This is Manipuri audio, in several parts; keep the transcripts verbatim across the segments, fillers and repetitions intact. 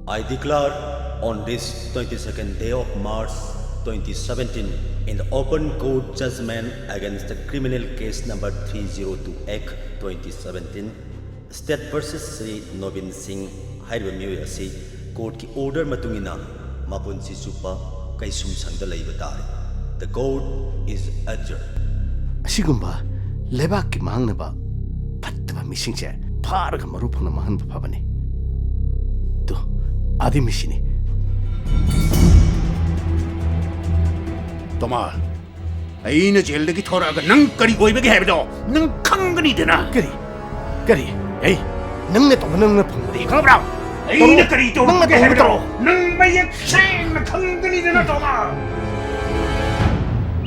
I declare on this twenty-second day of March twenty seventeen, in the open court judgment against the criminal case number three zero two X twenty seventeen, State versus Sri Nobin Singh ꯍꯥꯏꯔꯤꯕ ꯃꯤꯑꯣꯏ ꯑꯁꯤ ꯀꯣꯔꯠꯀꯤ ꯑꯣꯔꯗꯔ ꯃꯇꯨꯡ ꯏꯟꯅ ꯃꯄꯨꯟꯁꯤ ꯆꯨꯞꯄ ꯀꯩꯁꯨꯝꯁꯪꯗ ꯂꯩꯕ ꯇꯥꯔꯦ꯫ The court is adjourned. ꯑꯁꯤꯒꯨꯝꯕ ꯂꯩꯕꯥꯛꯀꯤ ꯃꯥꯡꯅꯕ ꯐꯠꯇꯕ ꯃꯤꯁꯤꯡꯁꯦ ꯐꯥꯔꯒ ꯃꯔꯨ ꯐꯪꯅ ꯃꯥꯡꯍꯟꯕ ꯐꯕꯅꯤ꯫ ꯇꯨ, ꯑꯥꯗꯤ ꯃꯤꯁꯤꯅꯤ꯫ ꯇꯣꯃꯥꯔ, ꯑꯩꯅ ꯖꯦꯜꯗꯒꯤ ꯊꯣꯔꯛꯑꯒ ꯅꯪ ꯀꯔꯤ ꯑꯣꯏꯕꯒꯦ ꯍꯥꯏꯕꯗꯣ ꯅꯪ ꯈꯪꯒꯅꯤꯗꯅ꯫ ꯀꯔꯤ? ꯀꯔꯤ? ꯑꯩ? ꯅꯪꯅ ꯇꯧꯕ ꯅꯪꯅ ꯐꯪꯕꯗꯤ ꯈꯪꯕ꯭ꯔꯥ? ꯑꯩꯅ ꯇꯧꯔꯣ꯫ ꯀꯔꯤ ꯅꯪꯅ ꯇꯧꯕꯒꯦ ꯇꯧꯕ ꯍꯥꯏꯕꯗꯣ ꯇꯧꯔꯣ꯫ ꯅꯪ ꯃꯌꯦꯛ ꯁꯦꯡꯅ ꯈꯪꯒꯅꯤꯗꯅ, ꯇꯣꯃꯥꯔ꯫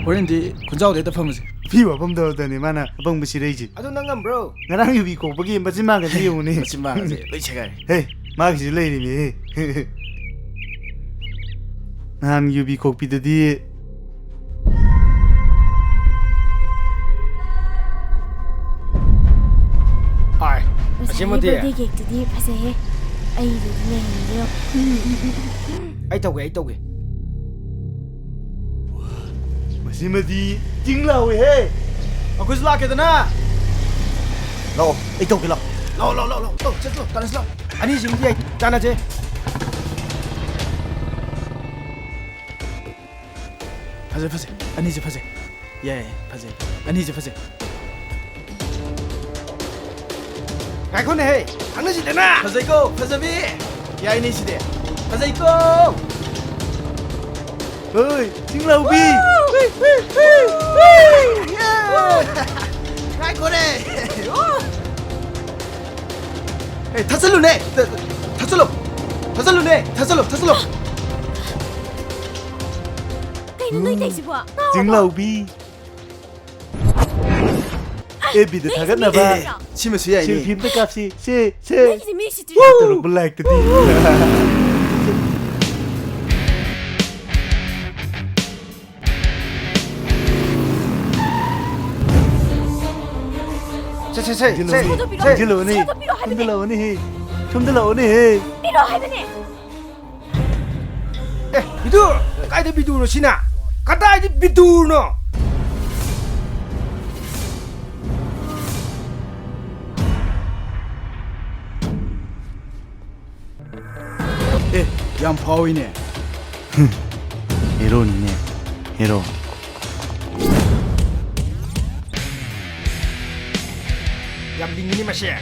ꯍꯣꯔꯦꯟꯗꯤ ꯈꯨꯟꯖꯥꯎꯗ ꯍꯦꯛꯇ ꯐꯝꯃꯁꯦ꯫ ꯅꯨꯄꯤ ꯋꯥꯐꯝ ꯇꯧꯔꯗꯅꯤ ꯃꯥꯅ ꯑꯄꯪꯕ ꯁꯤꯔꯩꯁꯦ꯫ ꯑꯗꯨ ꯅꯪ ꯉꯝꯕ꯭ꯔꯣ? ꯉꯔꯥꯡ ꯌꯨꯕꯤ ꯈꯣꯛꯄꯒꯤ ꯃꯆꯤꯟ ꯃꯥꯡꯒꯅꯤ ꯌꯦꯡꯉꯨꯅꯦ꯫ ꯃꯆꯤꯟ ꯃꯥꯡꯒꯁꯦ ꯂꯣꯏ ꯁꯦꯒꯥꯏꯔꯦ꯫ ꯍꯦ, ꯃꯥꯒꯤꯁꯨ ꯂꯩꯔꯤꯅꯦ꯫ ꯅꯍꯥꯟ ꯌꯨꯕꯤ ꯈꯣꯛꯄꯤꯗꯨꯗꯤ꯫ ꯍꯥꯏ, ꯉꯁꯥꯏꯒꯤ ꯑꯁꯤꯃꯗꯤ꯫ Birthday cakeꯇꯨꯗꯤ ꯐꯖꯩꯍꯦ꯫ ꯑꯩꯗꯨꯗꯤ ꯂꯩꯍꯟꯒꯦ꯫ ꯑꯩ ꯇꯧꯒꯦ, ꯑꯩ ꯇꯧꯒꯦ꯫ ꯃꯁꯤꯃꯗꯤ ꯇꯤꯡ ꯂꯥꯎꯋꯦꯍꯦ꯫ ꯑꯩꯈꯣꯏꯁꯨ ꯂꯥꯛꯀꯦꯗꯅ꯫ ꯂꯥꯛꯑꯣ, ꯑꯩ ꯇꯧꯒꯦ, ꯂꯥꯛꯑꯣ꯫ ꯂꯥꯛꯑꯣ, ꯂꯥꯛꯑꯣ, ꯂꯥꯛꯑꯣ, ꯂꯥꯛꯑꯣ, ꯂꯥꯛꯑꯣ, ꯆꯠꯁꯤ ꯂꯥꯛꯑꯣ, ꯇꯥꯟꯅꯁꯤ ꯂꯥꯛꯑꯣ꯫ ꯑꯅꯤꯁꯤꯃꯗꯤ ꯌꯥꯏ, ꯇꯥꯟꯅꯁꯦ꯫ ꯐꯖꯩ, ꯐꯖꯩ, ꯑꯅꯤꯁꯦ ꯐꯖꯩ꯫ ꯌꯥꯏ, ꯐꯖꯩ꯫ ꯑꯅꯤꯁꯦ ꯐꯖꯩ꯫ ꯉꯥꯏꯈꯣꯅꯦꯍꯦ, ꯈꯪꯅꯁꯤꯗꯅ꯫ ꯐꯖꯩꯀꯣ, ꯐꯖꯕꯤ꯫ ꯌꯥꯏꯅꯦ ꯁꯤꯗꯤ꯫ ꯐꯖꯩꯀꯣ꯫ ꯍꯣꯏ, ꯆꯤꯡꯂꯥꯎꯕꯤ꯫ ꯉꯥꯏꯈꯣꯅꯦ꯫ ꯑꯦ, ꯊꯠꯆꯜꯂꯨꯅꯦ꯫ ꯊ-, ꯊꯠꯆꯜꯂꯨ꯫ ꯊꯠꯆꯜꯂꯨꯅꯦ꯫ ꯊꯠꯆꯜꯂꯨ, ꯊꯠꯆꯜꯂꯨ꯫ ꯀꯩꯅꯣ ꯅꯣꯏ ꯇꯧꯏꯁꯤꯕꯣ? ꯆꯤꯡꯂꯥꯎꯕꯤ꯫ ꯑꯦꯐ ꯕꯤꯗ ꯊꯥꯒꯠꯅꯕ꯫ ꯑꯦ, ꯁꯤꯃꯁꯨ ꯌꯥꯏꯅꯦ꯫ Selfie ꯑꯝꯇ ꯀꯥꯞꯁꯤ꯫ ꯁꯦ, ꯁꯦ꯫ ꯅꯪꯒꯤꯁꯦ ꯃꯤ ꯎꯁꯤꯠꯇ꯭ꯔꯤꯔꯣ? ꯇꯧꯔꯛꯄ like ꯇꯨꯗꯤ꯫ ꯁꯦ, ꯁꯦ, ꯁꯦ, ꯁꯦ, ꯊꯥꯡꯖꯤꯜꯂꯨꯅꯤ, ꯁꯦ꯫ ꯊꯥꯡꯖꯤꯜꯂꯨꯅꯤ꯫ ꯊꯥꯡꯖꯤꯜꯂꯨꯅꯤ꯫ ꯁꯣꯝꯗ ꯂꯥꯛꯑꯣꯅꯦꯍꯦ꯫ ꯄꯤꯔꯛꯑꯣ ꯍꯥꯏꯕꯅꯦ꯫ ꯑꯦ, ꯕꯤꯗꯨꯔ! ꯀꯥꯏꯗ ꯕꯤꯗꯨꯔꯅꯣ ꯁꯤꯅ? ꯀꯗꯥꯏꯗ ꯕꯤꯗꯨꯔꯅꯣ? ꯑꯦ, ꯌꯥꯝ ꯐꯥꯎꯏꯅꯦ꯫ ꯍꯨꯝ, ꯍꯦꯔꯣꯅꯤꯅꯦ, ꯍꯦꯔꯣ꯫ ꯌꯥꯝ ꯂꯤꯡꯉꯤꯅꯦ ꯃꯁꯦ꯫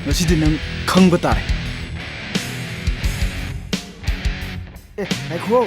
ꯉꯁꯤꯗꯤ ꯅꯪ ꯈꯪꯕ ꯇꯥꯔꯦ꯫ ꯑꯦ, ꯉꯥꯏꯈꯣ꯫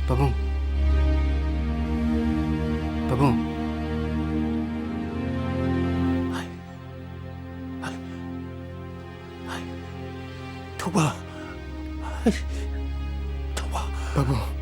ꯄꯥꯕꯨꯡ꯫ ꯄꯥꯕꯨꯡ꯫ ꯍꯥꯏ꯫ ꯍꯥꯏ꯫ ꯍꯥꯏ꯫ ꯊꯧꯕꯥꯜ꯫ ꯍꯥꯏ꯫ ꯊꯧꯕꯥꯜ꯫ ꯄꯥꯕꯨꯡ꯫